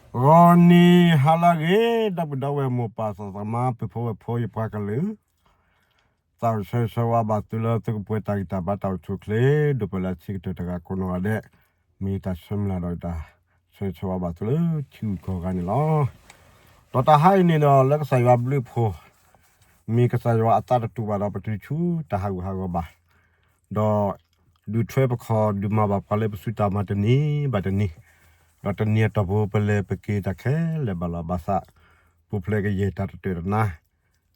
ဂီၤနံၤဟါလၢအဂ့ၤ, ဒီပုၢ်ဒီဝဲၢ်မိၢ်ပၢ်သးသမါ ပုၢ်ဖိဝဲၢ်ဖိ ယပှၤကလုာ်, သးအိၣ်ဆၢဂ့ၤဆၢဝါဘၣ်သုလၢသုကပှဲၤတၢ်ဂံၢ်တၢ်ဘါ တၢ်အိၣ်ဆူၣ်အိၣ်ချ့ ဒိၣ်ပလၢဆံးကတၢၢ်တဂၤကိးနီၢ်ဂၤဒဲး, မ့ၢ်တၢ်ဆၢမုၢ်လၢ်ဒီးတၢ်ဆၢဂ့ၤဆၢဝါဘၣ်သုလၢထံဂုၤကီၢ်ဂၤန့ၣ်လီၤ. ဒီးတၢ်ဟါအံၤန့ၣ်ဒီး လၢကစၢ်ယွၤဘျုးအဖှိၣ်, မ့ၢ်ကစၢ်ယွၤအသးတတူာ်ဘၣ်ဒီး ပတဆူတၢ်ဟးဂူာ်ဟးဂီၤဘၣ်, ဒီးဒုးထွဲပခီၣ် ဒုးမၤဘၣ်ပှၤလၢပစုတၢ်မၤတနံၤဘၣ်တနံၤ, ဒီးတနံၤအတီၢ်ပူၤ ပလဲၤပက့ၤတၢ်ခဲလၢာ်ဘၣ်လီၤ. ဘၣ်ဆၣ် ပူၤဖျဲးကယဲၢ်တၢ်တတၢၢ်တနါ,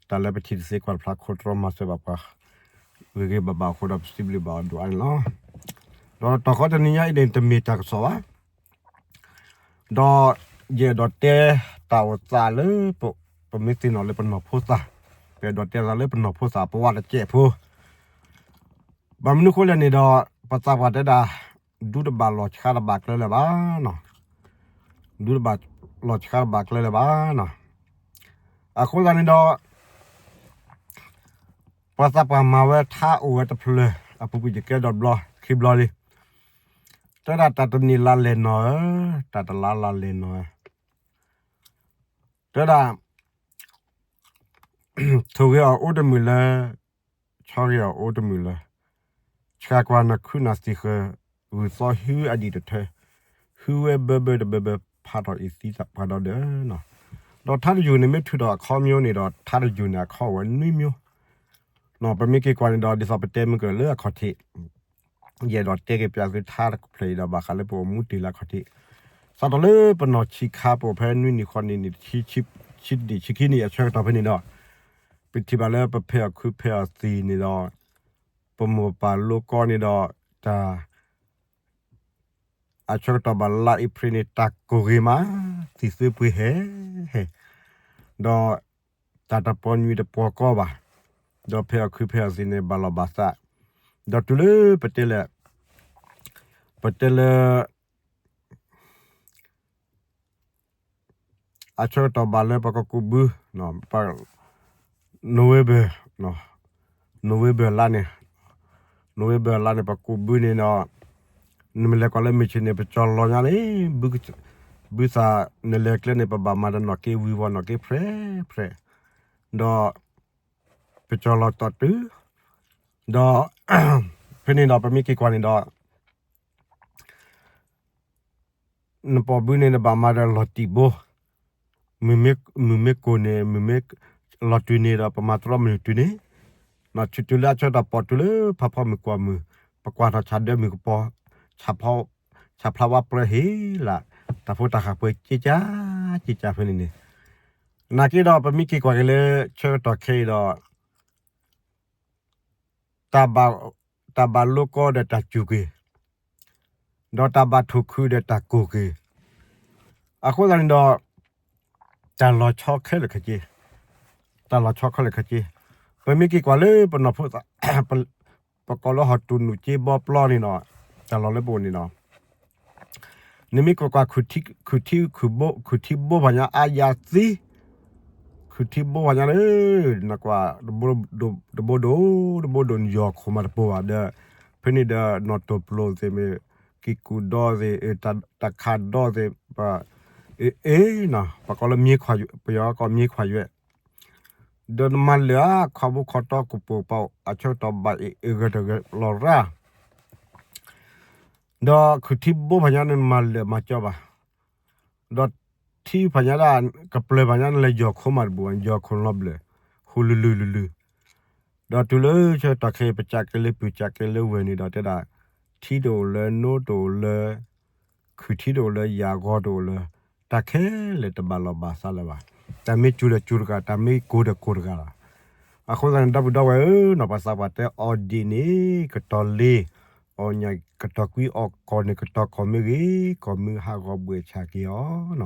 တၢ်လၢပထံၣ်တသ့ကွၢ်တဖျါ ခိၣ်တြီမၤစၢၤဘၣ်ပှၤ ဂ့ၤဂ့ၤဘၣ်ဘၣ်အဃိဒီး ပစံးဘျုးဘၣ်အီၤဒိၣ်အါန့ၣ်လီၤ. ဒီးတီၢ်ဃီတနံၤညါအံၤန့ၣ် တမ့ၢ်တၢ်ကစီၣ်ဘၣ်. ဒီးယအဲၣ်ဒိးတဲတၢ်အိၣ်သးလၢ ပမ့ၢ်သ့ၣ်နီၣ်လၢပနီၢ်ဖိသၣ်, ပအဲၣ်ဒိးတဲသးလၢပနီၢ်ဖိသၣ် ပဝးတစဲးဖိ, ဘၣ်မနုၤအဃိလဲၣ်န့ၣ်ဒီး ပသးပှၢ်တဲဒၣ် ဒူတဘၣ်လီၢ်ဆှါတဘၣ်ကျဲလၢၤဘၣ်, ဒူတဘၣ်လီၢ်ဆှါတဘၣ်ကျဲလၢၤဘၣ်. အဃိသတးန့ၣ်ဒီး ပှၤသးပှၢ်မၤဝဲထါအိၣ်ဝဲတဖျၢၣ် အပူၤကွံာ်ယကဲဒီးဘျီခံဘျီလံ, တဲဒၣ်တၢ်တန့ၢ်လါလဲၣ်နီၢ်ဧၢ, တၢ်တလါလါလဲၣ်နီၢ်ဧၢ, တဲဒၣ် ထိၣ်ဂ့ၤအီၤအိၣ်တမုာ်လၢၤ, ဆီဂ့ၤအီၤအိၣ်တမုာ်လၢၤ, ဆှးကွၢ်နခုနၢ်သံၣ်ဃၢၤ, ဂုၢ်သီဟုအဒံးတထၢ, ဟုဝဲဘၢဘၢတဘၢဘၢ ဖးထီၣ်အံၤသံသးပှၢ်ဒီဒၢးနီၤ. ဒီးထါတယုၢ်န့ၣ်မ့ၢ်ထုးထီၣ်အခီပညီန့ၣ်ဒီး ထါတယုၢ်န့ၣ်အခီအိၣ်ဝဲနွံမျိုး, ပမ့ၢ်က့ၤကွၢ်န့ၣ်ဒီး ဒ်သိးပတဲမုၢ်ကၢၢ်လၢအခီၣ်ထံး ယအဲၣ်ဒိးတဲက့ၤပျးသုထါတဖျၢၣ်အံၤဒီး ဘၣ်ဃးလၢပအိၣ်မူတ့ၢ်လၢအခီၣ်ထံး, စးထီၣ်လၢပနီၢ်ဆံးခါ ပအိၣ်ဖဲနွံနံၣ်ဃိးနံၣ်နံၣ် ဆံတနံၣ်ဆံခံနံၣ်အဆၢကတီၢ်ဖဲန့ၣ်ဒီး ပထံၣ်ဘၣ်လၢပဖဲအီၣ်ခုဖဲအီၣ်သံၣ်န့ၣ်ဒီး ပမိၢ်ပၢ်လိကီန့ၣ်ဒီး တၢ် အဆၢကတီၢ်ဘၣ်လါအ့ဖြ့ၣ်န့ၣ် တၢ်ကိၢ်ဂ့ၤမး, သံၣ်သုပှ့ၤဟဲဟဲ, ဒီးတၢ်တပီၤညွံးတပီၤကီဘၣ်, ဒီးဖဲအီၣ်ခုဖဲအီၣ်သံၣ်န့ၣ် ဘၣ်လီၤဘၣ်စး, ဒီးတုၤလၢပတဲလဲၣ်, ပတဲလၢ အဆၢကတီၢ်ဘၣ်လၢပကကူးဘု, November, November လါန့ၣ်, November လါန့ၣ် ပကူးဘုန့ၣ်ဒီး နမ့ၢ်လဲၤကွၢ်လၢမုၢ်ဆ့ၣ်န့ၣ် ပကၠီၤလီၤညါန့ၣ်, ဘုသၣ်နလဲၤကျဲန့ၣ် ပဘၣ်မၤဒီးနီၣ်က့ဝံၤဝီ နီၣ်က့ဖြဲးဖြဲး, ဒီးပကၠီၤလီၤတီၢ်တုၤ, ဒီး ဖဲန့ၣ်ဒီး ပမ့ၢ်က့ၤကွၢ်န့ၣ်ဒီး နပိာ်ဘုန့ၣ် နဘၣ်မၤဒီးလီၤတံၢ်ဘိ, မုၢ်မ့ၢ်ကိၢ်န့ၣ် မုၢ်မ့ၢ်လီၤတုၤန့ၣ်ဒီး ပမၤတြီမုၢ်တုၤန့ၣ်, ဆူတုၤလၢအဆၢကတီၢ်ပိာ်တုၤလၢဖးဖီမုၢ်ကွၢ်မုၢ်, ပကွၢ်ထီၣ်ဆၣ်ဒၢမုၢ်ကပီၤ, ဆၣ်ဖျါဝါပြၢဟ့လး, တၢ်ဖိတၢ်ဃၢ်ပှဲၤက့ကၢ်, က့ကၢ်ဖဲန့ၣ်န့ၣ်, နာ်က့ဒီး ပမ့ၢ်က့ၤကွၢ်က့ၤလၢဆၢကတီၢ်ခဲအံၤဒီး တၢ်ဘၣ်လိကီဒီးတၢ်စူၢ်က့ၤ, ဒီးတၢ်ဘၣ်ထိၣ်ခုဒီးတၢ်ကိၢ်က့ၤ, အဃိသတးန့ၣ်ဒီး တၢ်လီၤဆီခဲလၢာ်ခဲဆ့, တၢ်လီၤဆီခဲလၢာ်ခဲဆ့, ပမ့ၢ်က့ၤကွၢ်လၢပနီၢ်ဖိသၣ်, ပကိးလၢဟီၣ်တူၢ်နုာ်က့ဘီပျီန့ၣ်ဒီး တၢ်လီၢ်လၢပအိၣ်န့ၣ်ဒီး နမ့ၢ်က့ၤကွၢ် ခုၣ်ထံဘိဖးညါအါယၤသံ, ခုၣ်ထံဘိဖးညါန့ၣ်, နကွၢ်, တဘိဒိၣ်, တဘိဒိၣ်နယီၢ်ခိၣ်မးတပိၤဘၣ်ဒီး, ဖဲန့ၣ်ဒီး နီၣ်တိၢ်ပျိၢ်သ့ၣ်မ့ၢ်, ကံၢ်ကူၣ်ဒီသ့ၣ်, တၢ်ခးဒီသ့ၣ်, အ့ၣ်, ပကိးလၢမ့ခွါ, ပယီၤကိးမ့ခွါယွဲၢ်, ဒီးနမၤလၢာ်ဧါ ခီဘိခီတီကပိာ်ပာ်အဆၢကတီၢ်ဘၣ်အ့ၣ်အ့ၣ်ဂၢၢ်တဂၢၢ်လီၤရၣ် ဒီးခုၣ်ထံဘိဖးညါန့ၣ် နမၤလၢာ်မၤကၠီဘၣ်, ဒီးထံဖးညါဒၣ် ကပျၢၤဖးညါန့ၣ် လၢယီၢ်ခိၣ်မးတပိၤဘၣ်, ယီၢ်ခိၣ်လီၤဘျၢၣ်, ဟူလုၢ်လုၢ်လုၢ်လုၢ်, ဒီးတုၤလၢဆၢကတီၢ်ခဲအံၤ ပကးက့ၤလၢပုၢ်ကးက့ၤလၢဝဲၢ်န့ၣ်ဒီးတဲဒၣ်, ထံတအိၣ်လၢၤ နိတအိၣ်လၢၤ, ခုၣ်ထံတအိၣ်လၢၤ ယၣ်ဂီၤတအိၣ်လၢၤ, တၢ်ခဲလၢာ်တဘၣ်လီၢ်ဘၣ်စးလၢၤဘၣ်, တၢ်မ့ၢ်စူၤဒီးစူၤတဂၤ တၢ်မ့ၢ်ကိၢ်ဒီးကိၢ်တဂၤလီၤ. အဃိသတးန့ၣ် ဒီပုၢ်ဒီဝဲၢ်ဧၢ, နီၢ်ပှၤသးပှၢ်တဲအီၤဒ်န့ၣ် ကတီၤလ့, အီၣ်ညၣ်ကတီၤကွံအီၣ်ကီၢ်န့ၣ် ကတီၤကီၢ်မ့ၢ်ဂ့ၤ, ကီၢ်မ့ၢ်ဟးဂီၤဘှဲးဆၢက့ၤအီၤနီၤ.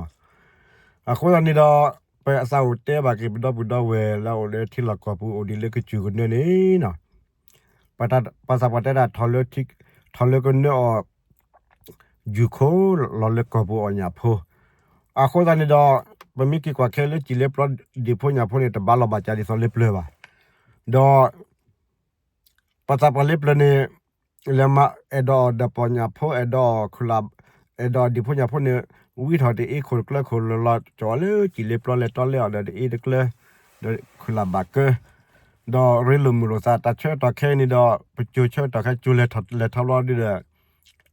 အဃိသတးန့ၣ်ဒီး ပသးအိၣ်တဲဘၣ်က့ၤပဒီပုၢ်ဒီဝဲၢ်လၢအအိၣ်လၢထံလီၢ်ကီၢ်ပူၤ အိၣ်ဒံးလၢကစၢၢ်ကနၢန့ၣ်နီၤ, ပှၤသးပှၢ်တဲဒၣ် ထီၣ်လၢကနၢအီၤ ယူၤခိၣ်လီၤလၢကီၢ်ပူၤအီၣ်ညၣ်ဖိ, အဃိသတးန့ၣ်ဒီး ပမ့ၢ်က့ၤကွၢ်ခဲလၢစံၣ်လၢပျီဒံၣ်ဖိညၣ်ဖိန့ၣ် တဘၣ်လီၢ်ဘၣ်စးဒ်သိးလၢပျၢၤဘၣ်, ဒီး ပှၤသးပှၢ်လၢပျၢၤန့ၣ် လဲၤမၤအဲၣ်ဒိးအီၤဒီးပီၣ်ညၣ်ဖိ အဲၣ်ဒိးအီၤခုလး, အဲၣ်ဒိးအီၤဒံၣ်ဖိညၣ်ဖိန့ၣ် ဝံထီၣ်တအ့ခိၣ်တကျၢခိၣ်လီၤလီၤ ကၠီလၢကံၣ်လ့ပျီလဲၤတီလဲၤအီၣ်ဒီးတအ့တကျၢ ဒီးခုၣ်လၢ်ဘၣ်ကၢ ဒီးရ့လိာ်မုာ်လိာ်သး တၢ်ဆၢကတီၢ်ခဲအံၤန့ၣ်ဒီး ပစိၤဆၢကတီၢ်ခဲ စိၤလဲၤထီၣ်လဲၤထီဘျီဒုဒီး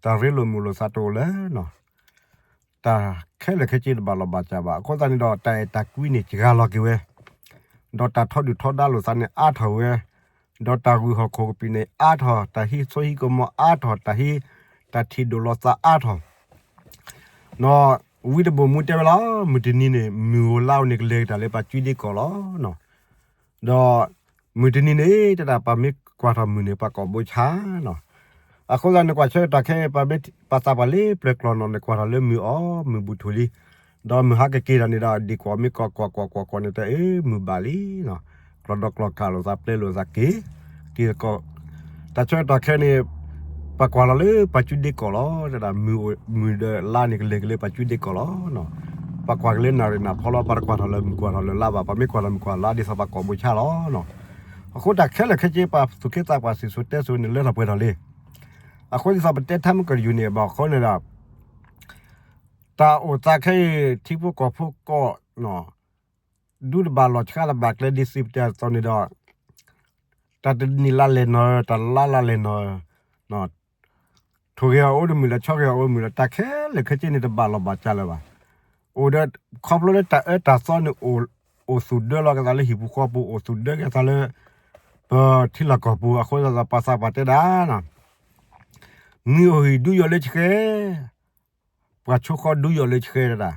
တၢ်ရ့လိာ်မုာ်လိာ်သးတအိၣ်လၢၤနီၤ တၢ်ခဲလၢာ်ခဲဆ့တဘၣ်လီၢ်ဘၣ်စးဘၣ် အဃိသတးန့ၣ်ဒီး တၢ်အဲၣ်တၢ်ကွံန့ၣ်စှၤလီၤက့ၤဝဲ ဒီးတၢ်ထီဒုၣ်ထီဒါလိာ်သးန့ၣ်အါထီၣ်ဝဲ ဒီးတၢ်ဂုၢ်ဟီၣ်ခိၣ်ကပံာ်န့ၣ်အါထီၣ် တၢ်ဟံးစိဟံးကမီၤအါထီၣ် တၢ်ဟံး တၢ်ထံၣ်ဒိၣ်လီၤသးအါထီၣ် ဒီးဝံတဘိၣ်မူတဲဝဲလီၤ မုၢ်တနံၤန့ၣ် မုၢ်ဧိၤလါဧိၤန့ၣ် ကလဲၤကတၢၢ်လၢပှၤကုဒ့ကီၢ်လီၤနီၤ ဒီးမုၢ်တနံၤန့ၣ် တဒၣ်ပမ့ၢ်ကွၢ်ထီၣ်မုၢ်န့ၣ် ပှၤကိာ်ဘိဆါနီၤ အဃိသတးန့ၣ် ကွၢ်ဆၢကတီၢ်ခဲအံၤ ပမ့ၢ်ပာ်သးပှၢ်လၢပျၢၤကျီၢ်နီၤ နကွၢ်ထီၣ်လၢမုၢ်အီၣ် မုၢ်ဘူၣ်ထူၣ်လံ ဒီးမုၢ်ဟါကက့ၤတၢ်န့ၣ်ဒီး ဒ့ၣ်ကွီၢ်မ့ၢ်ကွီၢ်ကွီၢ်ကွီၢ်ကွီၢ်ကွီၢ်န့ၣ် တၢ်အ့ မုၢ်ဘၣ်လံနီၤ ကျီၢ်ဒီးကျီၢ်ကၢ်လိာ်သး ပျဲလိာ်သးက့ၤ က့ၤသကိး တၢ်ဆၢကတီၢ်ခဲအံၤန့ၣ် ပကွၢ်လီၤလၢပှၤကုဒ့ကီၢ်လီၤ တဒၣ်မုၢ် မုၢ်ဒီးလါန့ၣ် ကလဲၤက့ၤလၢပှၤကုဒ့ကီၢ်လီၤနီၤ ပကွၢ်က့ၤလၢနၣ်ရံၣ်နၢ်ဖီလီၤ ပတကွၢ်ထီၣ်လၢမုၢ်ကွၢ်ထီၣ်လၢလါဘၣ် ပမ့ၢ်ကွၢ်ထီၣ်မုၢ်ကွၢ်လါ ဒ်သိးပှၤကိာ်ဘိဆါလီၤနီၤ အဃိတၢ်ခဲလၢာ်ခဲဆ့ ပှၤသူၣ်က့သးပှၢ်စံၣ်စိၤတဲစိၤန့ၣ် လၢထီၣ်ပှဲၤထီၣ်လံ အဃိဒ်သိးပတဲထါမုၢ်ကရယူၢ်န့ၣ် ဘၣ်ဃိန့ၣ်ဒီး တၢ်အိၣ်သးခဲအံၤ ထံဖိကီၢ်ဖိကီၢ်နီၤ ဒူတဘၣ်လီၢ်ဆှါတဘၣ်ကျဲ ဒ်စံးပတဲအသိးန့ၣ်ဒီး တၢ်တနံၤလါလဲၢ်နီၤ တၢ်လါလါလဲၢ်နီၤ ထိၣ်ဂဲၤအီၤအိၣ်တမုာ်လၢၤ ဆီဂဲၤအီၤအိၣ်တမုာ်လၢၤ တၢ်ခဲလၢာ်ခဲဆ့န့ၣ် တဘၣ်လီၢ်ဘၣ်စးလၢၤဘၣ်. အိၣ်ဒီး ခီဖျိလၢတၢ်အၢတၢ်သီန့ၣ် အိၣ်သူၣ်ဒၢလီၤက့ၤသးလၢဟံၣ်ပူၤဃီပူၤ အိၣ်သူၣ်ဒၢက့ၤသးလၢ ပထံလီၢ်ကီၢ်ပူၤ အဃိသတးဒီး ပှၤသးပှၢ်တဲဒၣ် မုၢ်အိၣ်ဟံၣ်ဒူယိာ်လၢဆှဲ ပှၤဆိဃီဒူယိာ်လၢဆှဲတဒၣ်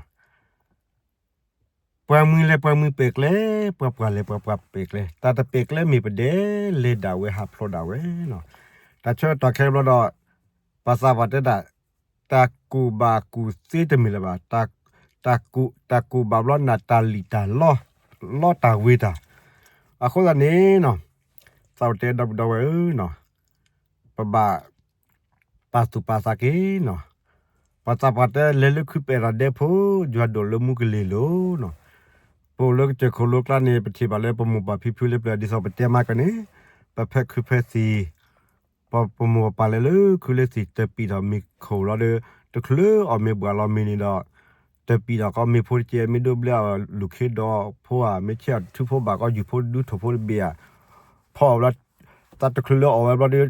ပှၤမှံလဲၤပှၤမှံပဲာ်ကျဲ, ပှၤပှၢ်လဲၤပှၤပှၢ်ပဲာ်ကျဲ, တၢ်တပဲာ်ကျဲမ့ၢ်ပဒဲလဲၤဒၣ်ဝဲဟးဖျိးဒၣ်ဝဲနီၤ. တၢ်ဆၢကတီၢ်ခဲဘျီဒီး ပှၤသးပှၢ်တဲဒၣ် တၢ်ကူၣ်ဘၣ်ကူၣ်သ့တမ့ၢ်လၢၤဘၣ်, တၢ်ကူၣ်ဘၣ်ဘျီနၢ်တၢ်လံၣ်တၢ်လီ လီတၢ်ဝ့ၤတၢ်, အဃိသတးန့ၣ်နီၤ သးအိၣ်တဲဒီပုၢ်ဒီဝဲၢ်ဧၢနီၤ ပဘၣ် ပာ်သူၣ်ပာ်သးက့ၤနီၤ. ပှၤသးပှၢ်တဲလဲၤလၢခုပအဲၣ်တၢ်ဒဲဖိ, ယွၤဒိၣ်လၢမူကလ့ၤလိၤနီၤ. ပအိၣ်လၢကစၢၢ်ခိၣ်လိကျါန့ၣ် ပထံၣ်ဘၣ်လၢပမိၢ်ပၢ်ဖံဖုလၢပျၢၤဒ်သိးပတဲမးကန့ၣ် ပဖဲခုဖဲသံၣ် ပမိၢ်ပပၢ်လဲၤလၢခုလၢသံၣ် တပံာ်ထီၣ်မ့ၤခိၣ်လီၤဒီး တချုးအီၣ်မ့ၤဘှၣ်လီၤမ့ၤန့ၣ်ဒီး တပံာ်ထီၣ်ကီးမ့ၤဖိတကဲး မ့ၢ်ဒိဘျဲအီၤလူၢ်ခ့ဒီဖိဧါ မ့ၢ်ဆဲးအီၤထူဖိဘၣ်ကီးယူၤဖိဒူထိၣ်ဖိတဘ့ၣ်ဧါ ဖီအီၤဘျီ သးတချုးလၢအီၣ်ဝဲဘျီ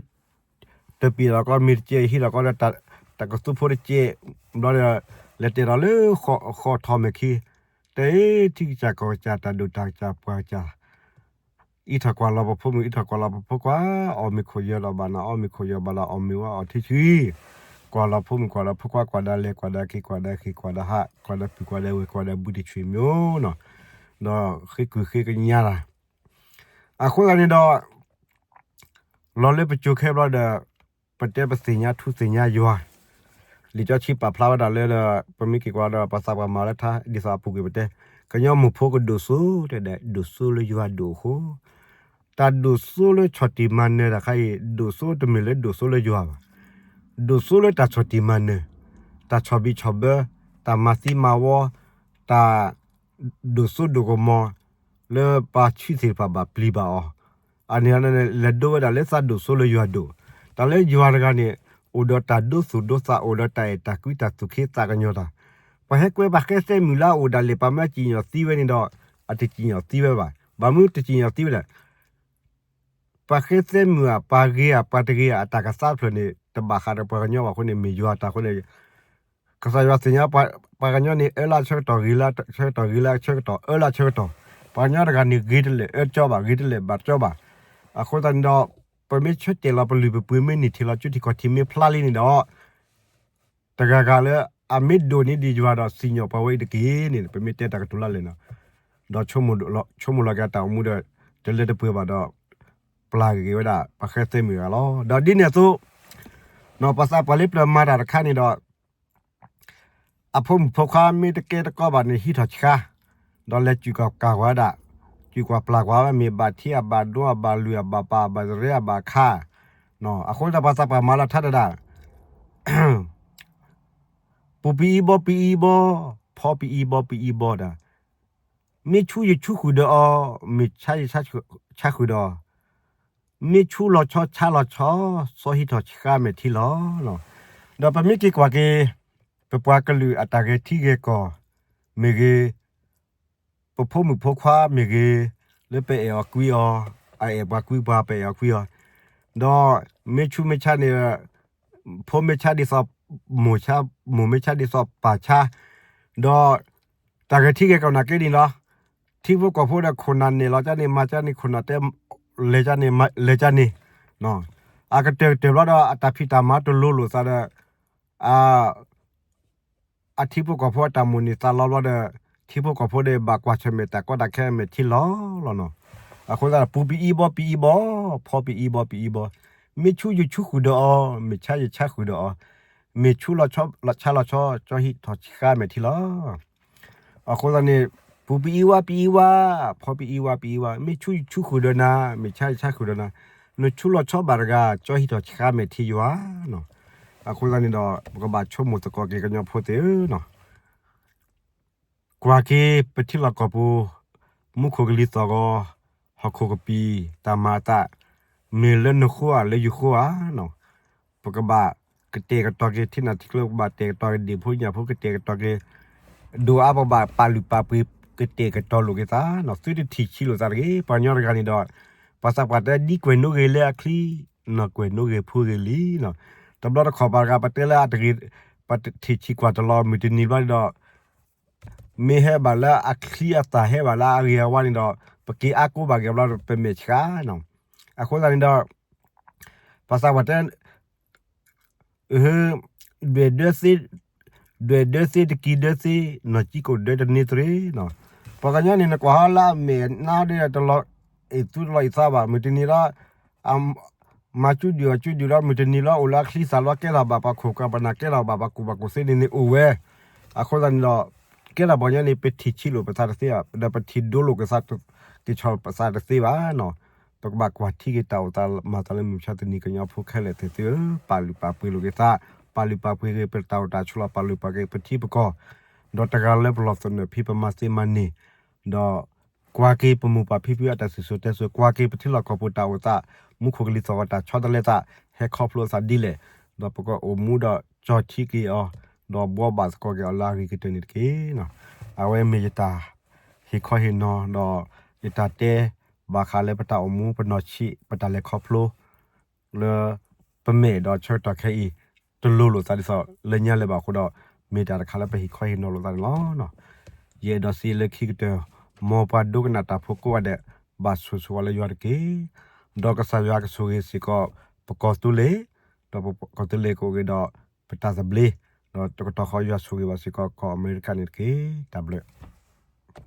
ဒီး တပံာ်ထီၣ်ကီးမ့ၤတကဲး ဟံးထီၣ်ကီးဒီး တၢ်ကသူဖိတကဲး ဘျီဒီး လဲၤတဲာ်ဒီးလၢဃီထီၣ်မဲာ်ခံ တဲထံကစၢ်ကီၢ်ကစၢ် တၢ်ဒိၣ်တၢ်ကစၢ်ပှၢ်ကစၢ် အံးထီၣ်ကွၢ်လီၤပဖိမုၣ် အံးထီၣ်ကွၢ်လီၤပဖိခွါ အီၣ်မ့ၤခိၣ်ယၢၤဒီးဘၣ်နၤ အီၣ်မ့ၤခိၣ်ယၢၤဘၣ်ဒီးအီၣ်မ့ၤဝဲအီထံဆှံ ကွၢ်လီၤဖိမုၣ်ကွၢ်လီၤဖိခွါ ကွၢ်ဒၣ်လဲၤ ကွၢ်ဒၣ်က့ၤ ကွၢ်ဒၣ်ဟံၣ် ကွၢ်ဒၣ်ဟး ကွၢ်ဒၣ်ပုၢ် ကွၢ်ဒၣ်ဝဲၢ် ကွၢ်ဒၣ်ဘုတဆံးမ့ၢ်နီၤ ဒီးဃ့ကုၢ်ဃ့ကညးတၢ် အဃိသတးန့ၣ်ဒီး လီၤလၢပစိၤခဲဘျီဒီး ပတဲပသ့ၣ်ညါထူသ့ၣ်ညါယွၤ လံာ်စီဆှံပာ်ဖျါဝဲဒၣ်လၢဒီး ပမ့ၢ်က့ၤကွၢ်ဒီး ပှၤသးပှၢ်မၤလၢထါ ဒ်သိးအပူၤကွံာ်ပတဲ ကညီမိၢ်ဖိကဒိၣ်စိ တဲဒၣ် ဒိၣ်စိလၢယွၤဒိၣ်အဃိ တၢ်ဒိၣ်စိလၢဆီၣ်တံၢ်မၤနၢၤတၢ်ခါအံၤ ဒိၣ်စိတမ့ၢ်လၢဒိၣ်စိလၢယွၤဘၣ်. ဒိၣ်စိလၢတၢ်ဆီၣ်တံၢ်မၤနၢၤ, တၢ်ဆီၣ်ဘံၣ်ဆီၣ်ဘၢ, တၢ်မၤသံမၤဝီ, တၢ် ဒိၣ်စိဒိၣ်ကမီၤ လၢပှၤဆံးသ့ၣ်တဖၣ်ဘၣ်ပျံၤဘၣ်အီၤ, အန့ၣ် လဲၤဒိဝဲဒၣ်လၢသးဒိၣ်စိလၢယွၤဒိၣ်, တၢ်လၢယွၤတဂၤန့ၣ် အိၣ်ဒီးတၢ်ဒိသူၣ်ဒိသး အိၣ်ဒီးတၢ်အဲၣ်တၢ်ကွံတၢ်သူၣ်က့သးကညီၤတၢ်, ပှၤဟဲကွဲပှၤဃဲသဲမုၢ်လၢအအိၣ်ဒၣ်လဲာ် ပှၤမ့ၢ်စံၣ်ညီၣ်သံဝဲန့ၣ်ဒီး အတစံၣ်ညီၣ်သံဝဲဘၣ်, ဘၣ်မနုၤတစံၣ်ညီၣ်သံဝဲလဲၣ် ပှၤဃဲသဲမုၢ်ဧါ ပှၤဂ့ၤဧါ ပှၤတဂ့ၤဧါ အတၢ်ကသါတဖျၢၣ်န့ၣ် တဘၣ်ဃးဒီးပှၤကညီဘၣ်အဃိန့ၣ် မ့ၢ်ယွၤတၢ်အဃိန့ၣ် ကစၢ်ယွၤသ့ၣ်ညါ ပှၤကညီန့ၣ် အၢလၢဆၢကတီၢ် ဂ့ၤလၢဆၢကတီၢ် ဂ့ၤလၢဆၢကတီၢ် အၢလၢဆၢကတီၢ်, ပှၤကညီတဂၤန့ၣ် ဂ့ၤတလၢာ်အၢတကီဘၣ် ဂ့ၤတလၢာ်ဘၣ်တကီဘၣ်, အဃိသတးန့ၣ်ဒီး ပမ့ၢ်ဆၢတဲာ်လီၤပလုၢ်ပပှ့ၤမ့ၢ်နံၣ်ထံးလီၤ ကၠိထံးခီၣ်ထံးမ့ၢ်ဖျါလံန့ၣ်ဒီး တဂၤဂၤလၢအမ့ၢ်ဒိၣ်န့ၢ်ဒံးယွၤဒီးစံၣ်ညီၣ်ပှၤဝဲအံၤတက့ၢ်န့ၣ် ပမ့ၢ်တဲတၢ်ကတိၤလၢလဲၣ်နီၤ, ဒီးဆိကမိၣ်လီၤက့ၤတၢ်အိၣ်မူဒီး တလၢတပှဲၤဘၣ်ဒီး ပျၢ်က့ၤဝဲဒၣ် ပှၤဃဲသဲမုၢ်ဂၤလီၤ. ဒီးဒ်န့ၣ်အသိး ပှၤသးပှၢ်လၢပျၢၤမၤတၢ်တခါန့ၣ်ဒီး အဖိမုၣ်ဖိခွါမ့ၢ်တကဲတကီဘၣ်န့ၣ် ဟံးထီၣ်ဆှါ, ဒီးလဲၤစူၣ်ကွၢ်ကၢ်ကွၢ်ဝဲဒၣ်, စူၣ်ကွၢ်ပျၢ်ကွၢ်ဝဲ မ့ၢ်ဘၣ်ထံအဘၣ်ဒိအဘၣ်လွံၢ်အဘၣ်ပၢ်အဘၣ်တရၢအဘၣ်ခါ, အဃိသတးပှၤသးပှၢ်မၤလီၤထါတဒၣ် ပူၤပအံဘီပအံဘီ, ဖီပအံဘီပအံဘီဒၣ်, မ့ၢ်ဆူယဆူဃုာ်ဒီးအီၤ, မ့ၢ်ဆါယဆါဃုာ်ဒီးအီၤ, မ့ၢ်ဆူလီၤဆီဆါလီၤဆီ, စီၤဟံးထီၣ်ဆှါမဲာ်ထံလီၤ. ဒီးပမ့ၢ်က့ၤကွၢ်က့ၤ ပပှၤကလုာ်အတၢ်ဂဲၤထံဂဲၤကီၢ်မ့ၢ်ဂ့ၤ, ပဖိမုၣ်ဖိခွါမ့ၢ်ဂ့ၤ, လၢပအဲၣ်အီၤကွံအီၤ, အအဲၣ်ပှၤကွံပှၤ ပအဲၣ်အီၤကွံအီၤ, ဒီးမ့ၢ်ဆူးမ့ၢ်ဆါန့ၣ်, ဖိမ့ၢ်ဆါဒ်သိးမိၢ်ဆါ, မိၢ်မ့ၢ်ဆါဒ်သိးပၢ်ဆါ, ဒီးတၢ်ဂဲၤထံဂဲၤကီၢ်နာ်က့န့ၣ်လီၤ. ထံဖိကီၢ်ဖိဒီးခိၣ်နၢ်နဲၣ်လီၤကန့ၣ် မၤကန့ၣ်, ခိၣ်နၢ်တဲလဲၤကန့ၣ်, လဲၤကန့ၣ်, အကတၢၢ်ကတၢၢ်ဘျီဒီး အတၢ်ဖံးတၢ်မၤတလိၤလိာ်သးဒီး အထံဖိကီၢ်ဖိအတၢ်မိၣ်န့ၢ်သးလီဘျီဒီး ထံဖိကီၢ်ဖိဒီးဘၣ်ကွၢ်ဆၢၣ်မဲာ်တၢ်ကီတၢ်ခဲအမဲာ်ထံလီၤလီၤနီၤ. အဃိသတး ပူၤပအံဘီပအံဘီ, ဖီပအံဘီပအံဘီ, မ့ၢ်ဆူးယဆူးဃုာ်ဒီးအီၤ, မ့ၢ်ဆါယဆါဃုာ်ဒီးအီၤ, မ့ၢ်ဆူးလီၤဆါလီၤဆီ ကၠီဟံးထီၣ်ဆံးဃာ်မဲာ်ထံလီၤ. အဃိသတးန့ၣ် ပူၤပအံဝါပအံဝါ, ဖီပအံဝါပအံဝါ, မ့ၢ်ဆူးယဆူးဃုာ်ဒီးနၤ, မ့ၢ်ဆါယဆါဃုာ်ဒီးနၤ, နဆူးလီၤဆီဘၣ်တဂၤ ကၠီဟံးထီၣ်ဆံးဃာ်မဲာ်ထံယွၤနီၤ. အဃိသတးန့ၣ်ဒီး ပကဘၣ်ဆိကမိၣ်သကိးက့ၤကညီဖိသ့ၣ်ဧၢနီၤ. ကွၢ်က့ၤပထံလီၢ်ကီၢ်ပူၤ, မူခိၣ်ကလံၤသီၣ်ဂီၤ, ဟီၣ်ခိၣ်ကပံာ်, တၢ်မၤအသး, မ့ၢ်လၢနဃိဧါ လၢယဃိဧါနီၤ. ပကဘၣ်ကတဲာ်ကတီၤက့ၤ ထံနၢ်ထံကျိ ပကဘၣ်တဲာ်ကတီၤက့ၤ ဒ့ၣ်ဖိညၣ်ဖိ ကတဲာ်ကတီၤက့ၤ, ဒိၣ်အါ ပဘၣ်ပာ်လုၢ်ပာ်ပှ့ၤ ကတဲာ်ကတီၤလိာ်က့ၤသးနီၤ. သုတထံၣ်ဆံးလိာ်သးတဂ့ၤ. ပှၤကညီတဂၤန့ၣ်ဒီး ပှၤသးပှၢ်တဲ ဒ်ကွဲၢ်နိဂ့ၤလၢအချံ, နီၢ်ကွဲၢ်နိဂ့ၤဖိဂ့ၤလံနီၤ. တဘျီတခီၣ်ပှၤတဂၤ ပတဲလၢအတဂ့ၤ, ပထံၣ်ဆံးကွၢ်တလီၤ မုၢ်တနံၤဘျီန့ၣ်ဒီး မ့ၢ်ဟဲဘၣ်လၢအချံအသၣ် ဟဲဘၣ်လၢအဂ့ၤအဝါန့ၣ်ဒီး ပက့ၤအါကိးဘၣ်က့ၤဘျီ ပမဲာ်ဆှးနီၤ. အဃိသတးန့ၣ်ဒီး ပှၤသးပှၢ်တဲ ဒွဲၣ်ဒၢသ့, ဒွဲၣ်ဒၢသ့ တကံၤဒၢသ့, နီၢ်ကံကိၣ်ဒၢတန့ၢ်သရ့နီၤ. ပှၤကညီန့ၣ် နကွၢ်ဟီလၢအမဲာ်နါဒီး တလီၤအံၤသူတလီၤအံၤသးဘၣ် မုၢ်တနံၤလီၤ မၤကၠူဒုၣ်အီၤကၠူဒုၣ်လီၤ မုၢ်တနံၤလီၤ အိၣ်လၢအချံသၣ်လီၤ ကဲထီၣ်ဘၣ်ပှၤခိၣ်ပှၤနၢ် ကဲထီၣ်ဘၣ်ပှၤကူၣ်ဘၣ်ကူၣ်သ့န့ၣ်န့ၣ်အိၣ်ဝဲ. အဃိသတးန့ၣ်ဒီး ကဲထီၣ်ပှၤကညီန့ၣ် ပထံၣ်ဆံးလိာ်ပသးတသ့ဘၣ် ဒီးပထံၣ်ဒိလိာ်က့ၤသး က့ၤဆီၣ်ပသးတသ့ဘၣ်နီၤ. ပကဘၣ်ကွၢ်ထံက့ၤတၢ်အိၣ်သးမၤသးလၢမုၢ်မဆါတနံၤ ကညီဖိခဲလၢာ်သ့ၣ်သုဧၢ, ပာ်လုၢ်ပာ်ပှ့ၤလိာ်က့ၤသး, ပာ်လုၢ်ပာ်ပှ့ၤက့ၤပတၢ်အိၣ်တၢ်ဆိးလီၤ ပာ်လုၢ်ပာ်က့ၤပထံပကီၢ်, ဒီးတဂၤလၢပလီၢ်သနၢၣ်ဖံးပမၤသ့မၤန့ၢ်, ဒီးကွၢ်က့ၤပမိၢ်ပၢ်ဖံဖုအတၢ်စံၣ်စိၤတဲစိၤ, ကွၢ်က့ၤပထံလီၢ်ကီၢ်ပူၤတၢ်အိၣ်သး, မူခိၣ်ကလံၤသီၣ်ဂီၤတၢ်ဆီတလဲသး, ဟဲခီဖျိအသးဒ်လဲၣ်, ဒီးပကအိၣ်မူဒီးကၠီထံက့ၤအီၤ, ဒီးဘှီဘၣ်သကိးက့ၤအီၤလၢအဂ့ၤကတၢၢ်န့ၣ်တက့ၢ်နီၤ. အဝဲမ့ၢ်ယတၢ်ဟ့ၣ်ခီဟ့ၣ်နီၤ ဒီးယတၢ်တဲဘၣ်ဃးလၢပတၢ်အိၣ်မူပနီၢ်ဆံး ပတၢ်လဲၤခီဖျိ လၢပမဲာ်ဒီးဆၢကတီၢ်ခဲအံၤ တလိၤလိာ်သးဒ်သိးလၢညါလၢၤဘၣ်အဃိဒီး မ့ၢ်တၢ်တခါလၢပဟ့ၣ်ခီဟ့ၣ်နီၤလိာ်သးန့ၣ်လီၤ. ယအဲၣ်ဒိးစံးလၢခံကတၢၢ်, မ်ပှၤဒိကနၣ်တၢ်ဖိကိးဂၤဒဲး ဘၣ်ဆိၣ်ဂ့ၤဆိၣ်ဝါလၢယွၤတက့ၢ်. ဒီးကစၢ်ယွၤကဆိၣ်ဂ့ၤစ့ၢ်ကီး ပကီၢ်သူလ့ၤ, ဒီးပကီၢ်သူလ့ၤကအိၣ်က့ၤဒီး ပတၢ်သဘျ့, ဒီးတကတီၢ်ဃီယွၤဆိၣ်ဂ့ၤဘၣ်စ့ၢ်ကီးကီၢ်အမဲရကၤန့ၣ်တက့ၢ်. တၢ်ဘျုး